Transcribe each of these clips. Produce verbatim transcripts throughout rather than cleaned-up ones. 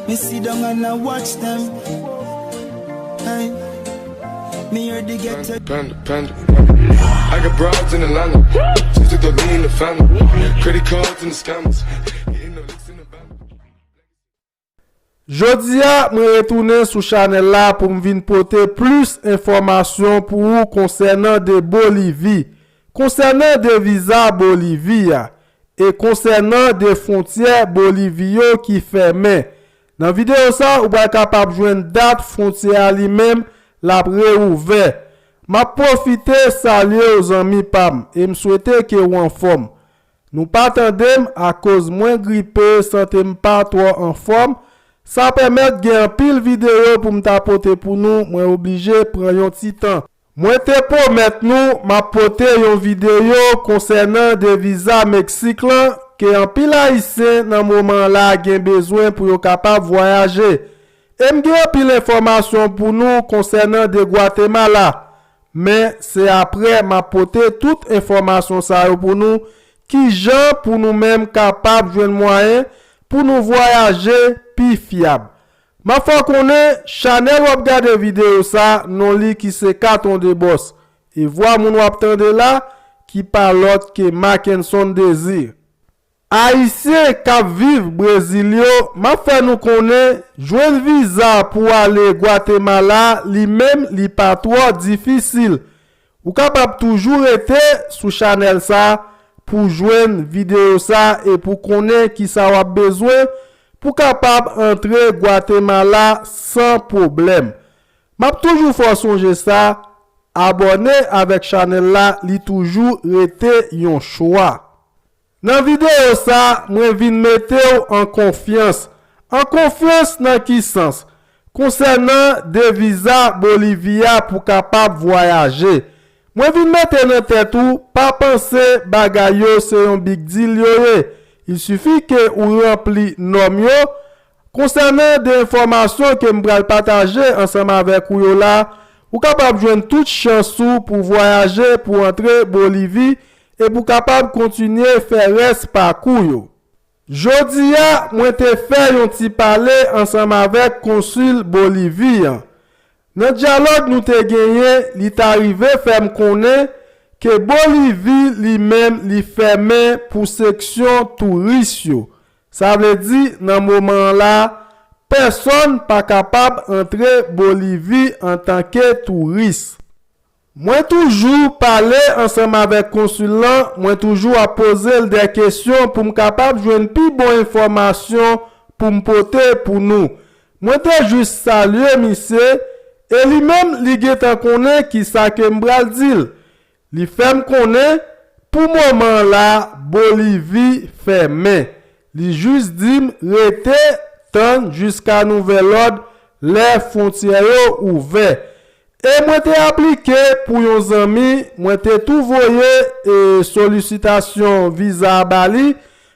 Me sit down and I watch them. Hey, me hear the ghetto. Panda, panda, panda. I got broads in Atlanta. Just took the lean, the family. Credit cards and the scammers. Getting the licks in the van. Jodi a, mwen retounen sou chanèl la pou m vin pote plis enfòmasyon pou ou konsènan de Bolivi, konsènan de viza Bolivi a, e konsènan de fwontyè Bolivi yo ki fèmen. Nan videyo sa, ou pral kapab jwenn dat fwontyè a li menm l ap reouvè. M ap pwofite salye w zanmi pa m e m swete ke w anfòm. Nou pa tande m akoz mwen gripe, sante m pa twò anfòm. Sa pèmèt gen anpil videyo pou m ta pote pou nou, mwen oblije pran yon ti tan. Mwen te pwomèt nou m ap pote yon videyo konsènan de viza Meksik lan ke anpil Ayisyen nan moman an la gen bezwen pou yo kapab vwayaje. E m gen anpil enfòmasyon pou nou konsènan de Gwatemala. Men se apre m ap pote tout enfòmasyon sa yo pou nou, kijan pou nou menm kapab jwenn mwayen pou nou vwayaje pi fyab. M ap fè w konnen, chanèl w ap gade videyo sa, non li ki se Katon de Bòs, e vwa moun w ap tande la, ki pa lòt ke Mackenson Désir. Ayisyen k ap viv Brezil yo, m ap fè nou konnen, jwenn viza pou ale Gwatemala, li menm, li pa twò difisil. Ou kapab toujou rete sou chanèl sa pou jwenn videyo sa e pou konnen kisa w ap bezwen pou kapab antre Gwatemala san pwoblèm. M ap toujou fè w sonje sa, abòne avèk chanèl la, li toujou rete yon chwa. Nan videyo sa, mwen vin mete w an konfyans. An konfyans nan ki sans? Konsènan de viza Bolivi a pou kapab vwayaje. Mwen vin mete nan tèt ou, pa panse bagay yo se yon big deal yo ye. Il sifi ke ou ranpli nòm yo. Konsènan de enfòmasyon ke m pral pataje ansanm avèk ou yo la, ou kapab jwenn tout chans ou pou vwayaje, pou antre Bolivi e pou kapab kontinye fè rès pakou yo. Jodi a, mwen te fè yon ti pale ansanm avèk konsil Bolivi an. Nan dyalòg nou te genyen, li ta rive fè m konnen ke Bolivi li menm li fèmen pou seksyon touris yo. Sa vle di, nan moman an la, pèsonn pa kapab antre Bolivi antanke touris. Mwen toujou pale ansanm avèk konsil lan, mwen toujou ap poze l de kesyon pou m kapab jwenn pi bon enfòmasyon pou m pote pou nou. Mwen te jis salye misye, e li menm li gentan konnen kisa ke m pral di l. Li fè m konnen, pou moman an la, Bolivi fèmen. Li jis di m rete tann jiska nouvèl òd lè fwontyè yo ouvè. E mwen te aplike pou yon zanmi, mwen te tou voye e solisitasyon viza a ba li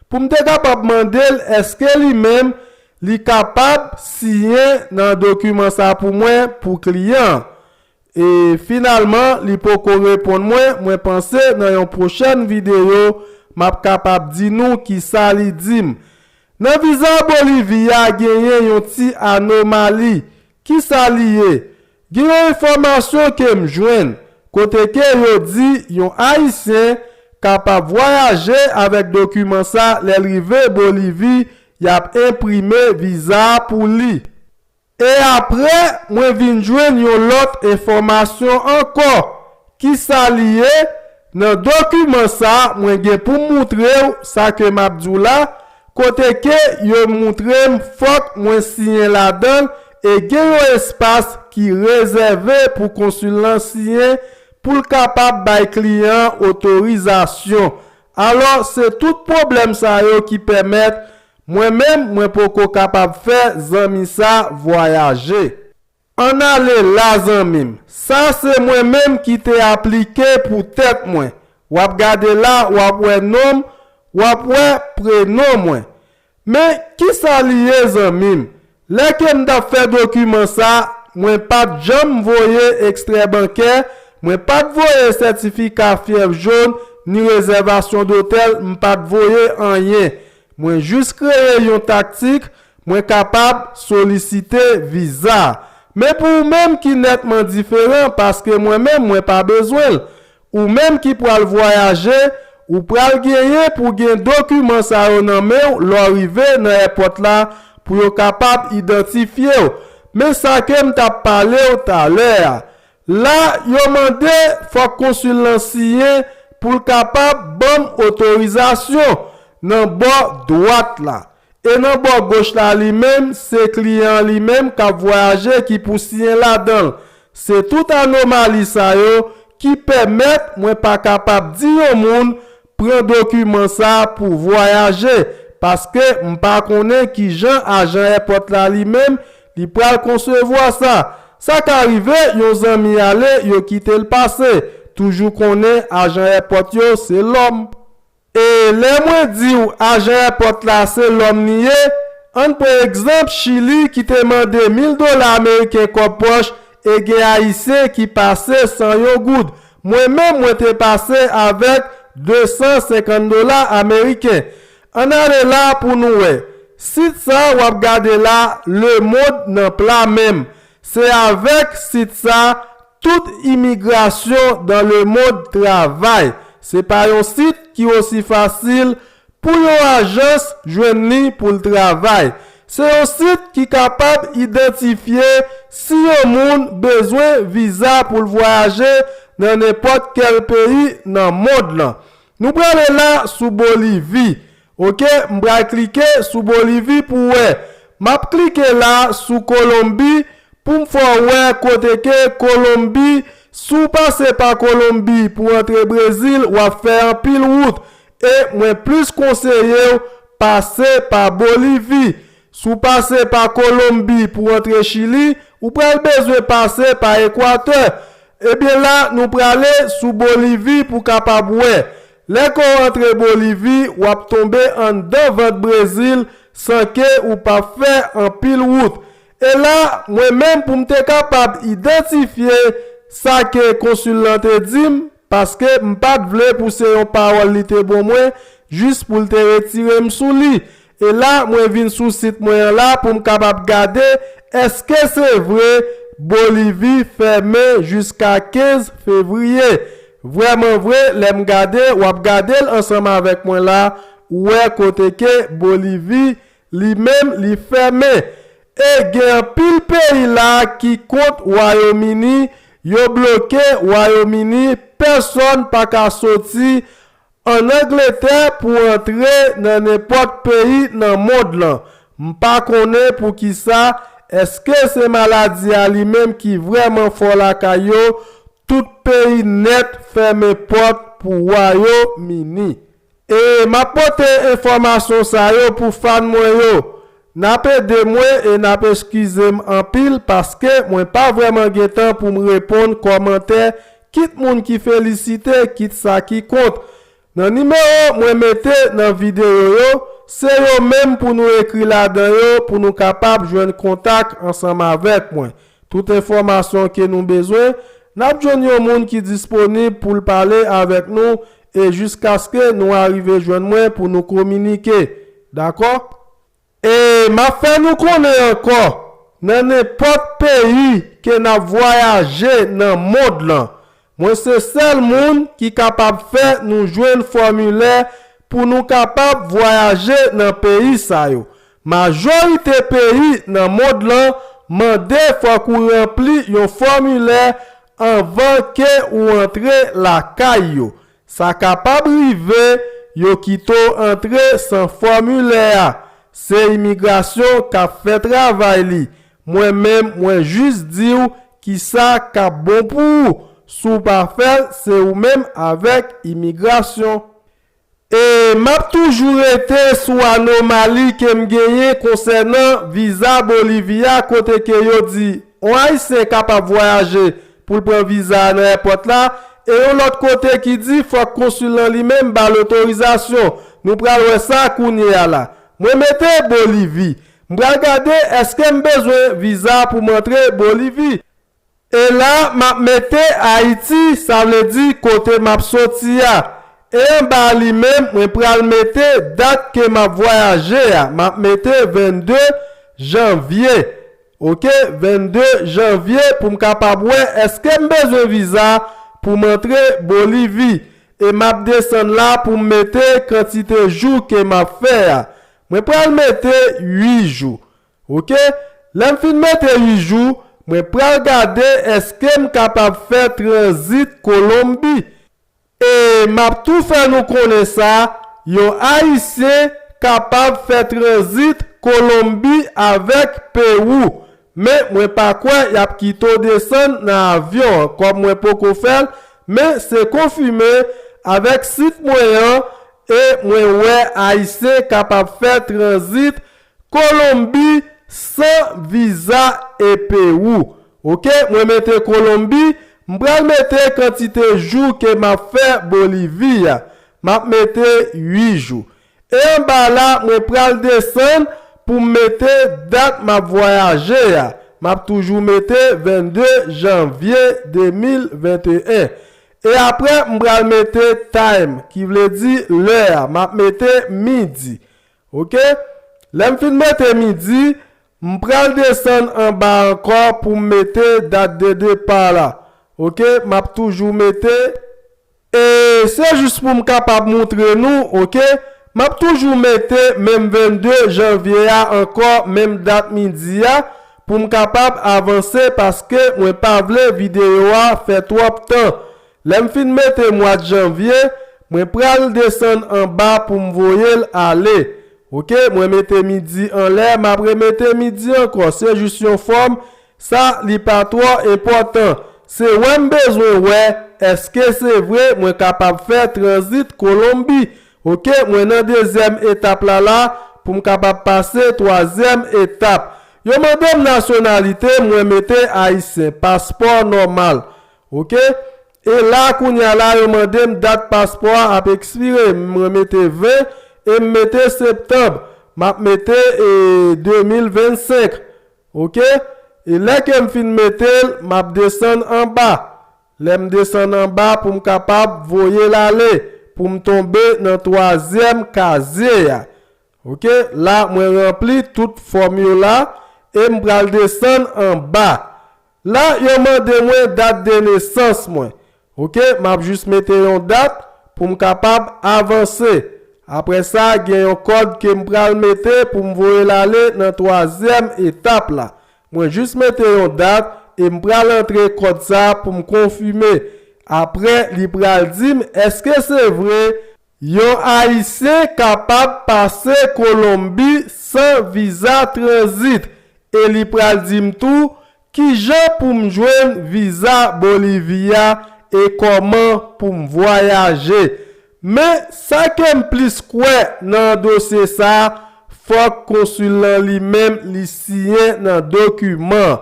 pou m te kapab mande l èske li menm li kapab siyen nan dokiman sa pou mwen pou kliyan an. E finalman, li poko reponn mwen, mwen panse nan yon pwochèn videyo, m ap kapab di nou kisa li di m. Nan viza Bolivi a genyen yon ti anomali. Kisa li ye? Gen yon enfòmasyon ke m jwenn, kote ke yo di yon Ayisyen kapab vwayaje avèk dokiman sa lè l rive Bolivi, y ap enprime viza a pou li. E apre, mwen vin jwenn yon lòt enfòmasyon ankò. Kisa li ye? Nan dokiman sa, mwen gen pou m moutre w sa ke m ap di w la, kote ke yo moutre m fòk mwen siyen ladan l e gen yon espas ki rezève pou konsil lan siyen pou l kapab bay kliyan an otorizasyon. Alò, se tout pwoblèm sa yo ki pèmèt mwen menm, mwen poko kapab fè zanmi sa vwayaje. Ann ale la, zanmi m. Sa se mwen menm ki te aplike pou tèt mwen. W ap gade la, w ap wè non m, w ap wè prenon mwen. Men, kisa li ye, zanmi m? Lè ke m t ap fè dokiman sa, mwen pa t janm voye ekstrè bankè, mwen pa t voye sètifika fyèv jòn, ni rezèvasyon dotèl, m pa t voye anyen. Mwen jis kreye yon taktik mwen kapab solisite viza. Men pou ou menm ki nètman diferan, paske mwen menm mwen pa bezwen l. Ou menm ki pral vwayaje, ou pral genyen pou gen dokiman sa yo nan men w lè w rive nan èpòt la pou yo kapab idantifye w. Men sa ke m t ap pale w talè a. La, yo mande fòk konsil lan siyen pou l kapab ban m otorizasyon nan bò dwat la. E nan bò goch la li menm, se kliyan an li menm k ap vwayaje ki pou siyen ladan l. Se tout anomali sa yo ki pèmèt mwen pa kapab di yon moun pran dokiman sa pou vwayaje, paske m pa konnen kijan ajan èpòt la li menm li pral konsevwa sa. Sa ka rive yon zanmi ale, yo kite l pase. Toujou konnen ajan èpòt yo se lòm. E lè mwen di w ajan èpòt la se lòm li ye, ann pran egzanp Chili ki te mande mil dola ameriken kòb pòch e gen Ayisyen ki pase san yon goud. Mwen menm mwen te pase avèk de san senkant dola ameriken. Ann ale la pou nou wè. Sit sa w ap gade la, Le Monde nan pla menm. Se avèk sit sa tout imigrasyon dan le mond travay. Se pa yon sit ki osi fasil pou yon ajans jwenn li pou l travay. Se yon sit ki kapab idantifye si yon moun bezwen viza pou l vwayaje nan nenpòt kèl peyi nan mond lan. Nou prale la sou Bolivi. Oke, m pral klike sou Bolivi pou wè. M ap klike la sou Kolonbi pou m fè w wè kote ke Kolonbi, si w pase pa Kolonbi pou antre Brezil, w ap fè anpil wout. E mwen plis konseye w pase pa Bolivi. Si w pase pa Kolonbi pou antre Chili, ou pral bezwen pase pa Ekwatè. Ebyen la, nou prale sou Bolivi pou kapab wè. Lè ke w antre Bolivi, w ap tonbe anndan vant Brezil san ke ou p ap fè anpil wout. E la, mwen menm pou m te kapab idantifye sa ke konsil lan te di m, paske m pa t vle pou se yon pawòl li te bon mwen, jis pou l te retire m sou li. E la, mwen vin sou sit mwen an la pou m kapab gade èske se vre Bolivi fèmen jiska kenz fevriye. Vrèman vre, lè m gade, w ap gade l ansanm avèk mwen la, ou wè kote ke Bolivi, li menm, li fèmen. E gen anpil peyi la ki kont Wayomini, yo bloke Wayomini, pèsonn pa ka soti ann Angletè pou antre nan nenpòt peyi nan mond lan. M pa konnen poukisa, èske se maladi a li menm ki vrèman fò lakay yo, tout peyi nèt fèmen pòt pou Wayomini. E m ap pote enfòmasyon sa yo pou fan mwen yo. N ap ede mwen e n ap eskize m anpil paske mwen pa vrèman gen tan pou m reponn kòmantè, kit moun ki felisite, kit sa ki kont. Nan nimewo mwen mete nan videyo yo, se yo menm pou nou ekri ladan yo pou nou kapab jwenn kontak ansanm avèk mwen. Tout enfòmasyon ke nou bezwen, n ap jwenn yon moun ki disponib pou l pale avèk nou e jiskaske nou arive jwenn mwen pou nou kominike. Dakò? E m ap fè nou konnen ankò, nan nenpòt peyi ke n ap vwayaje nan mond lan, mwen se sèl moun ki kapab fè nou jwenn fòmilè pou nou kapab vwayaje nan peyi sa yo. Majorite peyi nan mond lan mande fòk ou ranpli yon fòmilè anvan ke ou antre lakay yo. Sa kapab rive yo kite w antre san fòmilè a. Se imigrasyon k ap fè travay li. Mwen menm, mwen jis di w kisa k ap bon pou ou. Si w pa fè l, se ou menm avèk imigrasyon. E m ap toujou rete sou anomali ke m genyen konsènan viza Bolivi a, kote ke yo di yon Ayisyen kapab vwayaje pou l pran viza a nan èpòt la, e yon lòt kote ki di fòk konsil lan li menm ba l otorizasyon. Nou pral wè sa kounye a la. Mwen mete Bolivi. M pral gade èske m bezwen viza pou m antre Bolivi. E la, m ap mete Ayiti, sa vle di kote m ap soti a. E anba li menm, mwen pral mete dat ke m ap vwayaje a. M ap mete vennde janvye. Oke, vennde janvye pou m kapab wè èske m bezwen viza pou m antre Bolivi. E m ap desann la pou m mete kantite jou ke m ap fè a. Mwen pral mete uit jou. Oke? Lè m fin mete uit jou, mwen pral gade èske m kapab fè tranzit Kolonbi. E m ap tou fè nou konnen sa, yon Ayisyen kapab fè tranzit Kolonbi avèk Pewou. Men mwen pa kwè y ap kite w desann nan avyon an, kòm mwen poko fè l, men se konfime avèk sit mwen an, e mwen wè Ayisyen kapab fè tranzit Kolonbi san viza e Pewou. Oke, mwen mete Kolonbi, m pral mete kantite jou ke m ap fè Bolivi a. M ap mete uit jou. E anba la, mwen pral desann pou m mete dat m ap vwayaje a. M ap toujou mete vennde janvye de mil venteyen. E apre, m pral mete time, ki vle di lè a. M ap mete midi. Oke? Lè m fin mete midi, m pral desann anba ankò pou m mete dat de depa la. Oke? M ap toujou mete. E se jis pou m kapab moutre nou, oke? M ap toujou mete menm vennde janvye a ankò, menm dat midi a, pou m kapab avanse paske mwen pa vle videyo a fè twòp tan. Lè m fin mete mwa janvye, mwen pral desann anba pou m voye l ale. Oke, mwen mete midi anlè, m ap remete midi ankò. Se jis yon fòm, sa li pa twò enpòtan. Se wè m bezwen wè, èske se vre mwen kapab fè tranzit Kolonbi. Oke, mwen nan dezyèm etap la la, pou m kapab pase twazyèm etap. Yo mande m nasyonalite, mwen mete ayisyen, paspò nòmal. Oke? E la, kounye a la, yo mande m dat paspò a ap ekspire. Mwen mete ven e m mete septanm. M ap mete, e, de mil vennsenk. Oke? E lè ke m fin mete l, m ap desann anba. Lè m desann anba pou m kapab voye l ale, pou m tonbe nan twazyèm kazye a. Oke? La, mwen ranpli tout fòm yo la e m pral desann anba. La, yo mande mwen dat de nesans mwen. Oke? M ap jis mete yon dat pou m kapab avanse. Apre sa, gen yon kòd ke m pral mete pou m voye l ale nan twazyèm etap la. Mwen jis mete yon dat e m pral antre kòd sa pou m konfime. Apre, li pral di m èske se vre yon Ayisyen kapab pase Kolonbi san viza tranzit. E li pral di m tou kijan pou m jwenn viza Bolivi a e kòman pou m vwayaje. Men, sa ke m plis kwè nan dosye sa a, fòk konsil lan li menm li siyen nan dokiman an.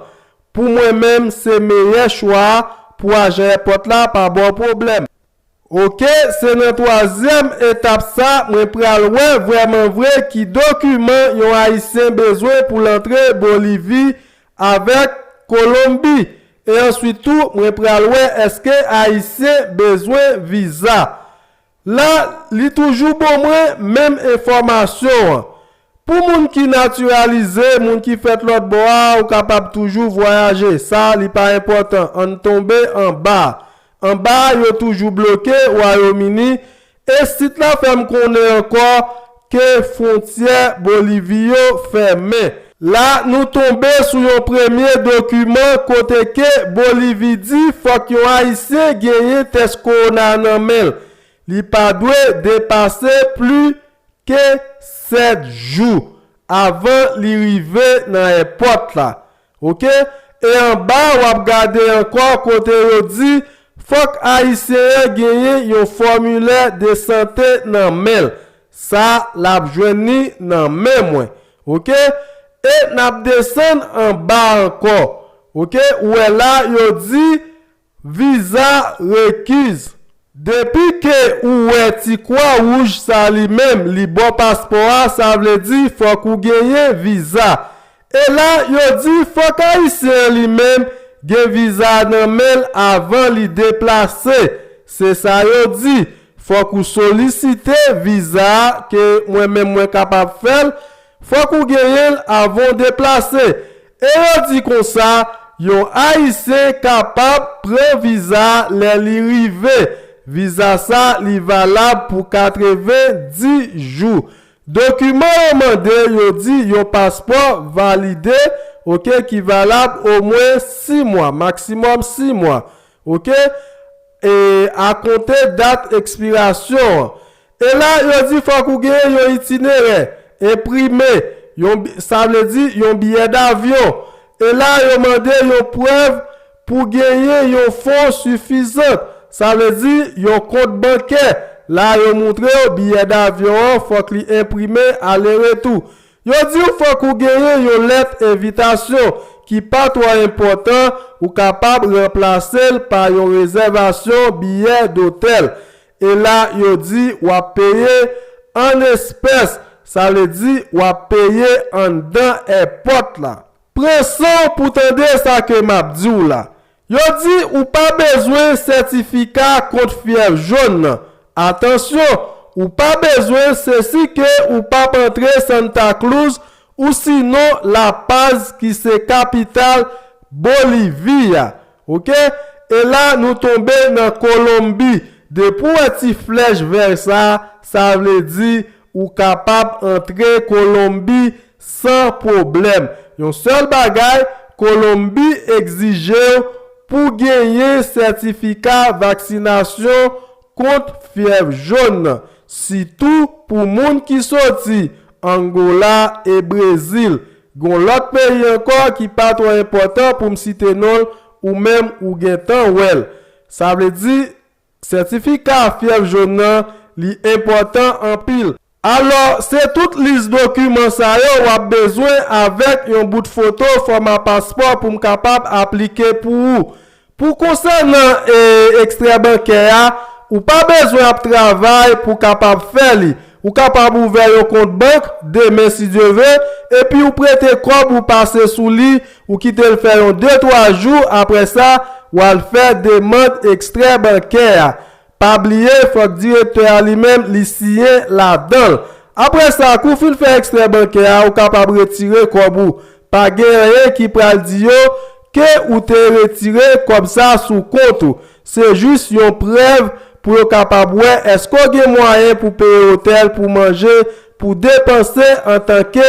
Pou mwen menm, se meyè chwa a pou ajan èpòt la pa ba w pwoblèm. Oke, se nan twazyèm etap sa, mwen pral wè vrèman vre ki dokiman yon Ayisyen bezwen pou l antre Bolivi avèk Kolonbi. E answit tou, mwen pral wè èske Ayisyen bezwen viza. La, li toujou ban mwen menm enfòmasyon an. Pou moun ki natiralize, moun ki fèt lòt bò a, ou kapab toujou vwayaje. Sa, li pa enpòtan. Ann tonbe anba. Anba a, yo toujou bloke Wayòm Ini. E sit la fè m konnen ankò ke fwontyè Bolivi yo fèmen. La, nou tonbe sou yon premye dokiman kote ke Bolivi di fòk yon Ayisyen genyen tès kowona nan men l. Li pa dwe depase plis ke sèt jou avan li rive nan èpòt la. Oke? E anba, w ap gade ankò kote yo di fòk Ayisyen an genyen yon fòmilè de sante nan men l. Sa, l ap jwenn li nan men mwen. Oke? E n ap desann anba ankò. Oke? Ou wè la, yo di viza rekiz. Depi ke ou wè ti kwa wouj sa li menm, li bò paspò a, sa vle di fòk ou genyen viza. E la, yo di fòk Ayisyen an li menm gen viza nan men l avan li deplase. Se sa yo di. Fòk ou solisite viza a ke mwen menm mwen kapab fè l. Fòk ou genyen l avan w deplase. E yo di konsa, yon Ayisyen kapab pran viza lè li rive. Viza sa, li valab pou katrevenndis jou. Dokiman yo mande, yo di yon paspò valide, oke, ki valab omwen sis mwa, maksimòm sis mwa, oke, e a konte dat ekspirasyon an. E la, yo di fòk ou genyen yon itinerè enprime, yon bi-, sa vle di yon biyè davyon. E la, yo mande yon prèv pou genyen yon fon sifizan, sa vle di yon kont bankè. La, yo montre w biyè davyon an, fòk li enprime ale retou. Yo di w fòk ou genyen yon lèt envitasyon ki pa twò enpòtan, ou kapab ranplase l pa yon rezèvasyon biyè dotèl. E la, yo di w ap peye an espès, sa vle di w ap peye anndan èpòt la. Pran san w pou tande sa ke m ap di w la. Yo di ou pa bezwen sètifika kont fyèv jòn nan. Atansyon, ou pa bezwen sesi ke ou p ap antre Santa Cruz ou sinon La Paz ki se kapital Bolivi a. Oke? E la nou tonbe nan Kolonbi. Depi w wè ti flèch vè sa, sa vle di ou kapab antre Kolonbi san pwoblèm. Yon sèl bagay, Kolonbi egzije w pou genyen sètifika vaksinasyon kont fyèv jòn nan, sitou pou moun ki soti Angola e Brezil. Gon lòt peyi ankò ki pa twò enpòtan pou m site non l, ou menm ou gentan wè l. Sa vle di, sètifika fyèv jòn nan, li enpòtan anpil. Alò, se tout lis dokiman sa yo w ap bezwen avèk yon bout foto fòma paspò pou m kapab aplike pou ou. Pou konsènan, e, ekstrè bankè a, ou pa bezwen ap travay pou w kapab fè li. Ou kapab ouvè yon kont bank demen si Dye ve, epi ou prete kòb ou pase sou li, ou kite l fè yon de twa jou, apre sa, w al fè demann ekstrè bankè a. Pa bliye, fòk direktè a li menm li siyen ladan l. Apre sa, kou w fin fè ekstrè bankè a, ou kapab retire kòb ou. Pa gen anyen ki pral di yo ke ou te retire kòb sa sou kont ou. Se jis yon prèv pou yo kapab wè èske w gen mwayen pou peye otèl, pou manje, pou depanse antanke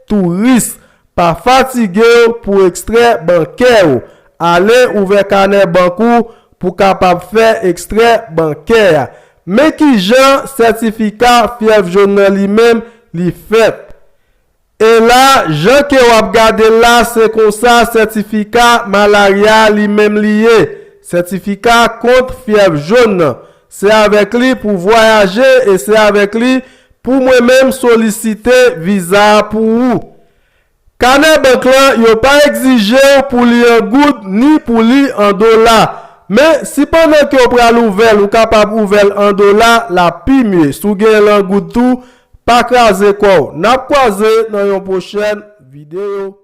touris. Pa fatige w pou ekstrè bankè w. Ale ouvè kanè bank ou pou kapab fè ekstrè bankè a. Men kijan sètifika fyèv jòn nan li menm li fèt. E la, jan ke w ap gade l la, se konsa sètifika malarya li menm li ye. Sètifika kont fyèv jòn nan. Se avèk li pou vwayaje e se avèk li pou mwen menm solisite viza a pou ou. Kanè bank lan, yo pa egzije w pou li an goud ni pou li an dola. Men, si pandan ke w pral ouvè l, ou kapab ouvè l an dola, l ap pi mye. Si w gen l an goud tou, pa kraze kò w. N ap kwaze nan yon pwochèn videyo.